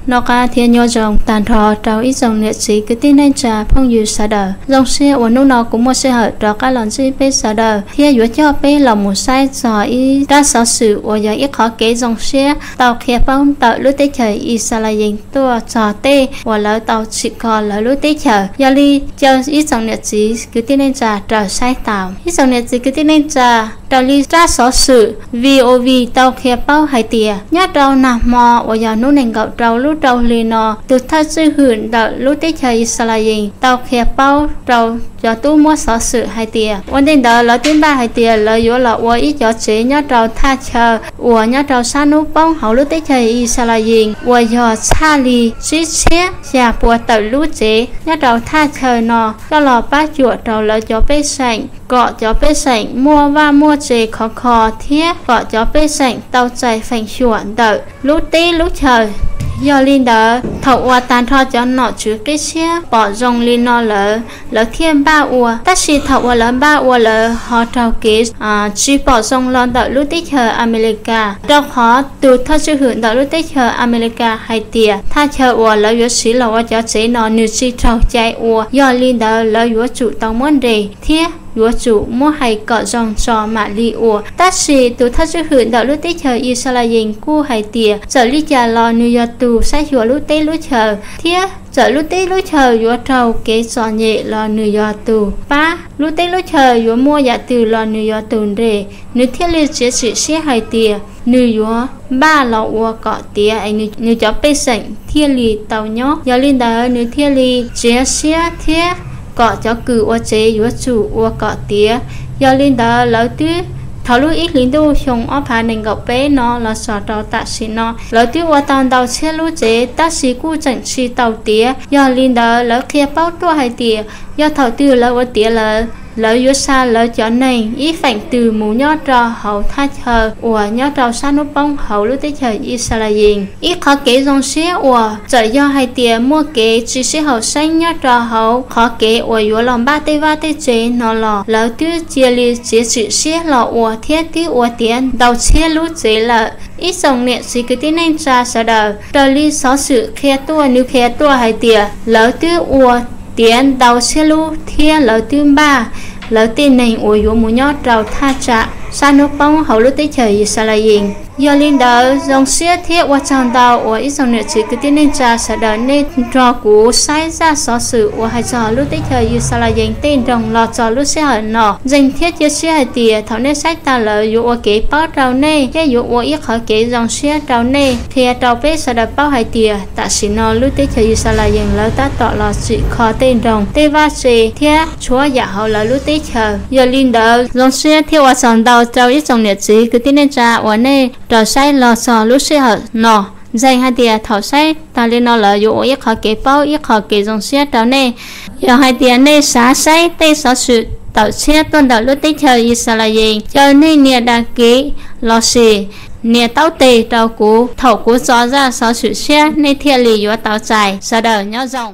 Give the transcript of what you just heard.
Noj qab thiab nyob zoo tag nrho rau ib tsoom niam txiv kwv tij neej tsa phooj ywg sawv daws. Zoo siab uas hnub no kuv muaj sij hawm rov qab los ntsib peb sawv daws thiab yuav coj peb los mus saib txog ib rab xov xwm uas yog ib qhov kev zoo siab tau qhia paub ntawm lub teb chaws Yixalayees tuaj txog tej uas lawv tau tsim kho lawv lub teb chaws. Yog li caw ib tsoom niam txiv kwv tij neej tsa raws saib tau. Ib tsoom niam txiv kwv tij neej tsa, raws li rab xov xwm V O V tau qhia paub hais tias nyob rau nag hmo uas yog hnub nees nkaum rau lub rau hli no, tus thawj tswj hwm ntawm lub teb chaws Yixalayees tau qhia paub rau cov tub muab xov xwm hais tias ua ntej ntawd lawv twb npaj hais tias lawv yuav los ua ib cov tsev nyob rau thaj chaw uas nyob rau sab hnub poob hauv lub teb chaws Yixalayees uas yog txhaj li tsib txhiab xya puas tawm lub tsev nyob rau thaj chaw no coj los pab cuam rau lawv cov pej xeem kom cov pej xeem muaj vaj muaj tse khov kho thiab kom cov pej xeem tau txais feem xyuam ntawm lub teb lub chaw. Yog li ntawd thaum uas tag nrho cov nom tswv qib siab pom zoo li no lawm, lawv thiaj npaj ua. Tab sis thaum uas lawv npaj ua lawv ho raug kev tsis pom zoo los ntawm lub teb chaws Amelikas, rau qhov tus thawj tswj hwm ntawm lub teb chaws Amelikas hais tias thaj chaw uas lawv yuav siv los ua cov tsev no nws tsis raug cai ua. Yog li ntawd lawv yuav tsum tau muab nres thiab yuav tsum muab hais kom zoo tso mam li ua. Tab sis tus thawj tswj hwm ntawm lub teb chaws Yixalayees kuj hais tias txawm li cas los nws yog tus saib xyuas lub teb lub chaw, thiab txawm lub teb lub chaw yuav raug kev txom nyem los nws yog tus pab, lub teb lub chaw yuav muaj yam twg los nws yog tus nres. Nws thiaj li txiav txim siab hais tias nws yuav npaj los ua kom tiav es nws cov pej xeem thiaj li tau nyob. Yog li ntawd nws thiaj li txiav siab thiab kom cov kws ua tsev yuav tsum ua kom tiav. Yog li ntawd lawv twb, thaum lub ib hlis ntuj xyoo ob phav nees nkaum peb no los txog rau tam sim no, lawv twb ua tau ntau txhiab lub tsev tab sis kuj tseem tsis tau tiav. Yog li ntawd lawv qhia paub tuaj hais tias yog thaum twg lawv ua tiav lawm, lawv yuav xa lawv cov neeg ib feem twg mus nyob rau hauv thaj chaw uas nyob rau sab hnub poob hauv lub teb chaws Yixalayees. Ib qhov kev zoo siab uas txawm yog hais tias muaj kev tsis sib haum xeeb nyob rau hauv qhov kev uas yuav los npaj tej vaj tej tsev no los lawv twb cia li txiav txim siab los ua thiab twb ua tiav ntau txhiab lub tsev lawm. Ib tsoom niam txiv kwv tij neej tsa sawv daws, raws li xov xwm qhia tuaj, nws qhia tuaj hais tias lawv twb ua tiav ntau txhiab lub thiab lawv twb npaj lawv tej neeg uas yuav mus nyob rau thaj tsam sab hnub poob hauv lub teb chaws Yixalayees. Yog li ntawd zoo siab thiab ua tsaug ntau uas ib tsoom niam txiv kwv tij neej tsa sawv daws nej nrog kuv saib zaj xov xwm uas hais txog lub teb chaws Yixalayees tej nroog los txog lub sij hawm no. Ntseeg thiab cia siab hais tias thaum nej saib tag lawm yuav ua kev paub rau nej thiab yuav ua ib qhov kev zoo siab rau nej, qhia rau peb sawv daws paub hais tias tam sim no lub teb chaws Yixalayees lawv tab tom los tsim kho tej nroog, tej vaj tse thiab tshuav yam hauv lawv lub teb chaws. Yog li ntawd zoo siab thiab ua tsaug ntau rau ib tsoom niam txiv kwv tij neej tsa uas nej raws saib los txog lub sij hawm no. Ntseeg hais tias thaum saib tag li no lawm yuav ua ib qhov kev paub, ib qhov kev zoo siab rau nej. Yog hais tias nej xav saib tej xov xwm tawm tshiab tuaj ntawm lub teb chaws Yixalayees, caw nej nias dag kiv lossis nias taub tes rau kuv. Thaum kuv tso zaj xov xwm tshiab nej thiaj li yuav tau txais. Sawv daws nyob zoo.